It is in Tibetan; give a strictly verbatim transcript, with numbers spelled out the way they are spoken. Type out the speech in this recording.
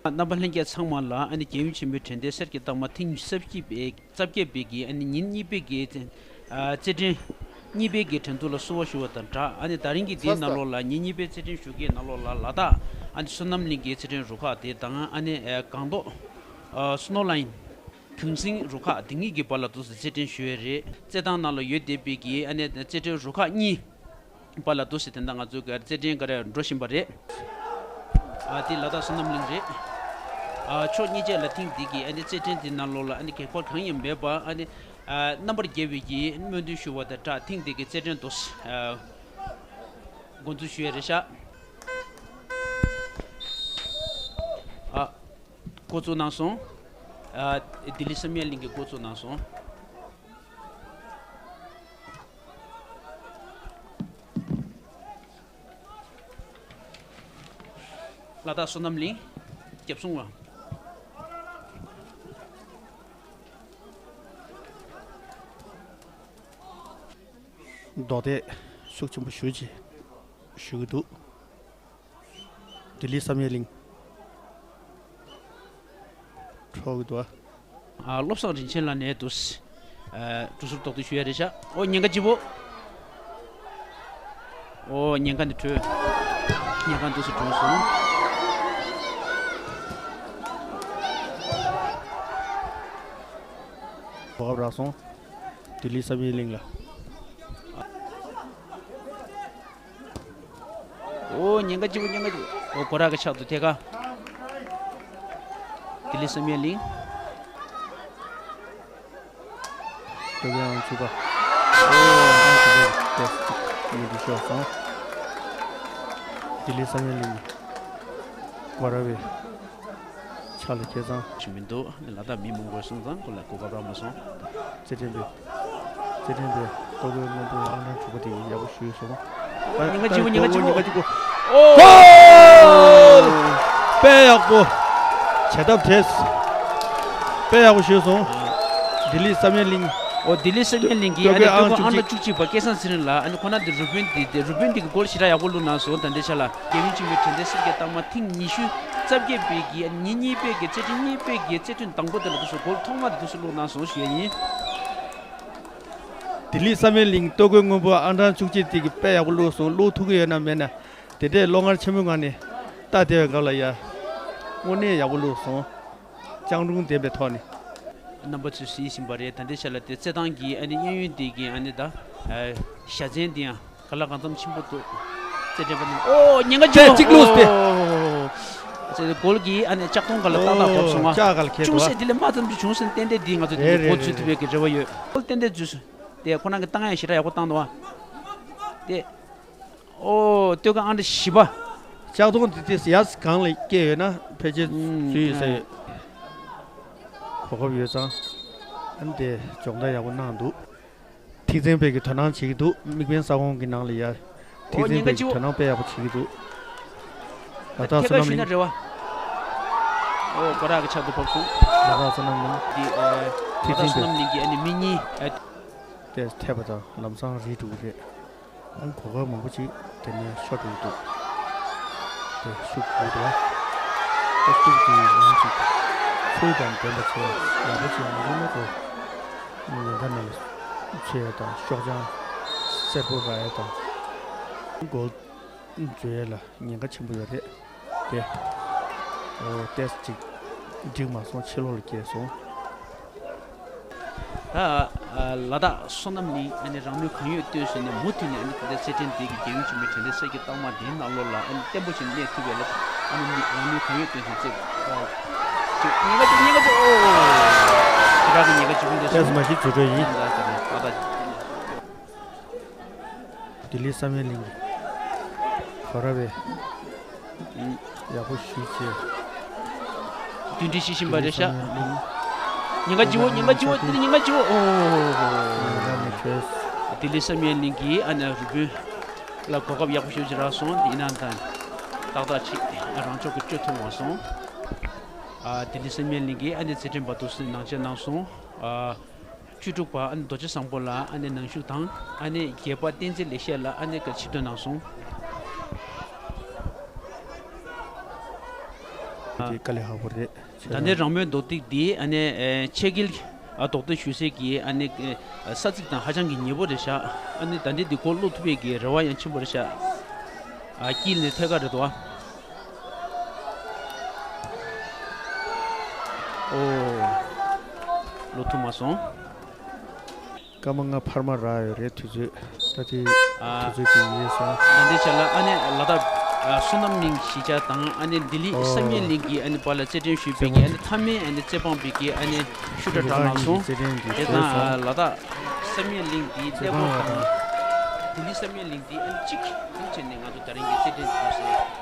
རྣམ་པ་ལྷན་རྒྱས་ཚང་མ་ལ་ཨ་ནི་རྒྱལ་ཡུམ་ཆེན་མོའི་དྲན་རྟེན་གསེར་གྱི་རྟགས་མ་ཐེངས་རྩ་བརྒྱད་པའི་རྩ་བརྒྱད་པའི་གི་ཨ་ནི་ཉིན་གཉིས་པའི་གི་ཨ་རྩེད་འགྲན་གཉིས་པའི་གི་འགྲན་བསྡུར་ལ་བསུ་བ་ཞུ་བ་དང་སྦྲགས། ཨ་ནི་ད་རིང་གི་དེའི་ནང་ལོགས་ལ་ཉིན་གཉིས་པའི་རྩེད་འགྲན་ཞུ་གི་ནང་ལོགས་ལ་ལ་དྭགས་ཨ་ནི་བསོད་ནམས་གླིང་གི་རྩེད་འགྲན་རུ་ཁག་དེ་དང་ཨ་ནི་སྒང་ཏོག་སི་ནོ་ལ་ཡིན། གངས་སེང་རུ་ཁག་དེ་གཉིས་ཀྱི་བར་ལ་འདུག་སེ་རྩེད་འགྲན་ཞུ་ཡས་རེད། རྩེད་ཐང་ནང་ལ་ཡོད་བསྡད་པའི་གི་ཨ་ནི་རྩེད་འགྲན་རུ་ཁག་གཉིས་བར་ལ་འདུག་སེ་དེ་འདྲ་ང་ཚོའི་གི་རྩེད་འགྲན་ག་རེ་འགྲོ་བཞིན་པ་རེད། ཨ་དེ་ལ་དྭགས་བསོད་ནམས་གླིང་རེད། ཨ་ཕྱོགས་གཉིས་ཆ་ལ་ཐེངས་འདི་གི་ཨ་ནི་རྩེད་འགྲན་དེ་ནང་ལོགས་ལ་ཨ་ནི་གེགས་བར་གང་ཡང་མེད་པ་ཨ་ནི་ཨ་རྣམ་པར་རྒྱལ་བའི་གི་སྨོན་འདུན་ཞུ་བ་དང་སྦྲགས་ཐེངས་འདི་གི་རྩེད་འགྲན་འདུག་སེ་ཨ་འགོ་འཛུགས་ཞུ་ཡས་རེད་ཤག་ཨ། འགོ་བཙུགས་གནང་སོང་། ཨ། ལྡི་ལི་བསམ་ཡས་གླིང་གིས་འགོ་བཙུགས་གནང་སོང་། ལ་དྭགས་བསོད་ནམས་གླིང་རྒྱབ་སྲུང་བ། རྡོག་རྡེག་ཤུགས་ཆེན་པོ་ཞུ་ཅི་ཞུ་གི་འདུག་ལྡི་ལི་བསམ་ཡས་གླིང་། འཕྲོག་གི་འདུག་ཨ། ཨ། བློ་བཟང་རིན་ཆེན་ལགས་ནས་འདུག་ཨ། གྲུ་ཟུར་རྡོག་རྡེག་ཞུ་ཡ་རེད་ཤག་ཨོ་ཉེན་ཁ་ལྗིད་པོ། ཨོ་ཉེན་ཁ་འདི་གྲོལ། ཉེན་ཁ་འདུག་སེ་གྲོལ་སོང་། གོ་སྐབས་རག་སོང་། ལྡི་ལི་བསམ་ཡས་གླིང་ལ། ཨོ་ཉེན་ཁ་ལྗིད་པོ། ཉེན་ཁ་ལྗིད་པོ། ཨོ་སྒོ་ར་གི་ཕྱག་ཏུ་ཐད་ཀ་ལྡི་ལི་བསམ་ཡས་གླིང་། སྟོད་གོས་ཨང་བཅུ་པ། ཨོ་ཨང་བཅུ་པ་ཏོག་ཙམ་མི་འདུག་ཤོར་སོང་། ལྡི་ལི་བསམ་ཡས་གླིང་། སྒོ་ར་བའི་ཕྱག་ལ་ཁེལ་ཙང་། ཞིག་མི་འདུག་ལ་དྭགས་མི་མང་པོ་སོང་ཙང་ཁོ་ལ་གོ་སྐབས་རག་མ་སོང་། རྩེད་འགྲན་པས། རྩེད་འགྲན་པས་སྟོད་གོས་སྔོན་པོ་ཨང་གྲངས་དྲུག་པ་དེ་ཡག་པོ་ཞུས་སོང་། ཉེན་ཁ་ལྗིད་པོ། ཉེན་ཁ་ལྗིད་པོ། ཉེན་ཁ་ལྗིད་པོ། ཨོ། དཔེ་ཡག་པོ། བྱེད་ཐབས་བྲལ། དཔེ་ཡག་པོ་ཞུས་སོང་། ལྡི་ལི་བསམ་ཡས་གླིང་། ཨོ་ལྡི་ལི་བསམ་ཡས་གླིང་གི་ཨ་ནི་སྟོད་གོས་ཨང་བཅུ་གཅིག་པ་སྐལ་བཟང་ཚེ་རིང་ལགས། ཨ་ནི་ཁོ་ན་འདི་རུ་དཔོན་འདི་འདི་རུ་དཔོན་འདི་གི་གོལ་ཞེ་དྲག་ཡག་པོ་བླུགས་གནང་སོང་། ད་ལྟའི་ཆ་ལ་རྒྱལ་ཡུམ་ཆེན་མོའི་དྲན་རྟེན་གསེར་གྱི་རྟགས་མ་ཐེངས་ཉི་ཤུ་རྩ་བརྒྱད་པའི་གི་ཉིན་གཉིས་པའི་གི་རྩེད་འགྲན་གཉིས་པའི་གི་རྩེད་ཐུན་དང་པོ་དེ་ལ་འདུག་སེ་གོལ་ཐོག་མ་དེ་འདུག་སེ་བླུགས་གནང་སོང་ཞུ་ཡ་ཡིན། ལྡི་ལི་བསམ་ཡས་གླིང་སྟོད་གོས་སྔོན་པོ་ཨང་གྲངས་བཅུ་གཅིག་དེ་གི་དཔེ་ཡག་པོ་བླུགས་སོང་། བླུགས་ཐུབ་ཀྱི་ཡོད་ན་མེད་ན་དེ་འདྲས་བློ་ངར་ཆེན་པོའི་ངང་ནས་ལྟ་བསྡད་པའི་སྐབས་ལ་ཡ། དངོས་གནས་ཡག་པོ་བླུགས་སོང་། སྤྱང་གྲུང་ལྡན་པའི་ཐོག་ནས། རྣམ་པ་ཚོས་གཟིགས་བཞིན་པ་རེད། ད་ལྟའི་ཆ་ལ་དེ་རྩེད་ཐང་གི་ཨ་ནི་གཡས་གཡོན་དེ་གི་ཨ་ནི་ད་ཨ་བཞའ་ཚན་དེ་ཡང་ག་ལ་གང་འཚམ་ཆེན་པོ་འདུག་རྩེད་འགྲན་པ་རྣམས། ཨོ་ཉེན་ཁ་ཆེ། གཅིག་བླུགས་ཏེ། ཨོ་རྩེད་གོལ་གྱི་ཨ་ནི་ལྕགས་གདོང་ག་ལ་ཏག་ཏག་བབས་སོང་ང་། ལྕགས་ག་ལ་ཁེལ་ཅུང་འདུག་ཟད་དེ་ལས་མ་ཙམ་ཅིག་བྱུང་ཟིན་ཏན་ཏན་འདི་ང་ཚོ་དེ་རེད་འདྲ་གོ་རེད་འཛུལ་ཐུབ་རེད། པའི་གི་རེ་བ་ཡོད། གོལ་ཏན་ཏན་འཛུལ་སོང་། དེ་ཁོ་རང་གི་བཏང་ཡ་ཞེ་དྲག་ཡག་པོ་བཏང་འདུག་ཨ། དེ། ཨོ་སྟོད་གོས་ཨང་གྲངས་བཞི་པ། ལྕགས་གདོང་འདི་ཏིས་ཡར་སྒང་ལ་སྐྱེས་ཡོད་ན་ཕལ་ཆེར་ཨུམ་འཛུལ་ཡོད་ས་ཡོད། གོ་སྐབས་ཡོད་ཙང་། ཨ་ནི་དེ་སྦྱོང་བརྡར་ཡག་པོ་གནང་འདུག་ཐེག་ཆེན་པས་ཀྱི་དོ་སྣང་བྱེད་ཀྱི་འདུག་དམིགས་འབེན་ས་ཁོངས་ཀྱི་ནང་ལ་ཡར་ཐེག་ཆེན་པས་ཀྱི་དོ་སྣང་དཔེ་ཡག་པོ་བྱེད་ཀྱི་འདུག་ལ་དྭགས་ཐད་ཀ་བསོད་ནམས་ཞུས་ན་གླིང་། རེད་བ། ཨོ་སྒོ་ར་གི་ཕྱག་ཏུ་བབས་སོང་། ལ་དྭགས་བསོད་ནམས་གླིང་། འདི་ཨ་ཐེག་ཆེན་པས་ལ་དྭགས་བསོད་ནམས་གླིང་གི་ཨ་ནི་མི་གཉིས་ཨ། ཏེས་ཐེབས་པ་དང་ལམ་སང་རིལ་འགྲོ་གི་རེད། ཨང་གོ་སྐབས་མང་པོ་ཅིག་དེ་ནས་ཤོར་འགྲོ་གི་འདུག་དེ་ཤུགས་དགོས་འདུག་ཨ། ཏེས་ཤུགས་དེ་ཡང་ཅིག་ཚུལ་དང་ལྡན་པ་བྱས་ཡག་པོ་ཅིག་མ་བྱུང་ན་ཁོ་ཉེན་ཁ་ནང་ལ་ཚུད་ཡ་དང་ཤོག་བྱང་སེར་པོ་རག་ཡ་དང་། གོལ་འཛུལ་ཡ་ལ་ཉེན་ཁ་ཆེན་པོ་ཡོད་རེད། དེ། ཨོ་ཏེས་ཅིག་འགྲིག་མ་སོང་། ཕྱི་ལོགས་ལ་སྐྱེལ་སོང་། ད་ལ་དྭགས་བསོད་ནམས་གླིང་ཨ་ནི་རང་ནུས་གང་ཡོད་བཏོན་བྱས་ནས་མུ་མཐུད་ནས་ཨ་ནི་དེ་འདྲ་རྩེད་འགྲན་འདི་གི་རྒྱལ་ཡུམ་ཆེན་མོའི་དྲན་རྟེན་གསེར་གྱི་རྟགས་མ་འདིའི་ནང་ལོགས་ལ་ཨ་ནི་བརྟན་པོ་བྱས་ནས་གནས་ཐུབ་པའི་ལ་ཨ་ནི་རང་ནུས་གང་ཡོད་བཏོན་བྱས་རྩེད། ཨོ། ཉེན་ཁ་ཅིག་ཉེན་ཁ་ཅིག་ཨོ། ཞེ་དྲག་གི་ཉེན་ཁ་ཅིག་འདུག་ཏེས་མ་གཞི་འཛུལ་འགྲོ་ཡིན། ལ་དྭགས་ལ་ལ་དྭགས། ལྡི་ལི་བསམ་ཡས་གླིང་གི་གོ་ར་བས་ཡག་པོ་ཞུས་བྱས། བསྟུན་གྲོས་བྱེད་བཞིན་པ་རེད་ཤག་ལྡི་ལི་བསམ་ཡས་གླིང་། ཉེན་ཁ་ལྗིད་པོ། ཉེན་ཁ་ལྗིད་པོ། འདི་ཉེན་ཁ་ལྗིད་པོ། ཨོ། ཉེན་ཁ་མི་འཕྲོད། ལྡི་ལི་བསམ་ཡས་གླིང་གིས་ཨ་ནི་རུ་དཔོན་ལ་གོ་སྐབས་ཡག་པོ་ཞེ་པོ་ཅིག་རག་སོང་། དེ་ཡིན་ན་ད་ཏག་ཏག་ཅིག་རང་ཕྱོགས་ཀྱི་བཅོས་ཐུབ་མ་སོང་། ཨ་ལྡི་ལི་བསམ་ཡས་གླིང་གིས་ཨ་ནི་རྩེད་འགྲན་པ་འདུག་སེ་ནང་བཅད་གནང་སོང་། ཨ། བཅུ་དྲུག་པ་ཨ་ནི་རྡོ་རྗེ་བཟང་པོ་ལ་ཨ་ནི་ནང་ཞུགས་དང་ཨ་ནི་བརྒྱད་པ་བསྟན་འཛིན་ལེགས་བཤད་ལ་ཨ་ནི་ཆིབས་ཐོན་གནང་སོང་། དེ་དཀའ་ལས་ཁག་པོ་རེད། ད་ལྟའི་རང་མོས་རྡོག་ཏིག་འདི་ཨ་ནི་ཨེ་ཆས་ཀྱིལ་ཨ་རྡོག་ཏིག་གཞུ་སའི་གི་ཨ་ནི་ཨེ་ས་ཚིགས་དང་ཧ་ཅང་གི་ཉེ་པོ་རེད་ཤག་ཨ་ནི་ད་ལྟའི་འདི་སྒོ་བླུག་ཐུབ་པའི་གི་རེ་བ་ཡང་ཆེན་པོ་རེད་ཤག་ཨ་དཀྱིལ་ནས་ཐད་ཀ་རེད་དོ། ཨོ། བླུག་ཐུབ་མ་སོང་། སྐར་མ་ལྔ་འཕར་མ་རག་ཡོད་རེད། དུས་ཚོད་ད་ལྟའི་ཨ། དུས་ཚོད་དེ་ཡིན་སོང་། ད་ལྟའི་ཆ་ལ་ཨ་ནི་ལ་དྭགས་ཨ་བསོད་ནམས་གླིང་གཞིས་ཆགས་དང་ཨ་ནི་ལྡི་ལི་ཨོ། བསམ་ཡས་གླིང་གི་ཨ་ནི་བར་ལ་རྩེད་འགྲན་ཞུས་པའི་གི་ཨ་ནི་མཐའ་མའི་ཨ་ནི་རྩེད་འབངས་པའི་གི་ཨ་ནི་ཤུ་དྲ་གྲ་ནང་སོང་། རྩེད་འགྲན་གྱི་དེ་དང་ཞུས་སོང་། ཨ་ལ་དྭགས་བསམ་ཡས་གླིང་འདི་གླེ་ཀོར་དང་ལྡི་ལི་བསམ་ཡས་གླིང་འདི་ཨ་ནི་གཅིག་གཅིག་བྱས་ནས་ང་ཚོ་ད་རིང་གི་རྩེད་འགྲན་འདི་ཞུས།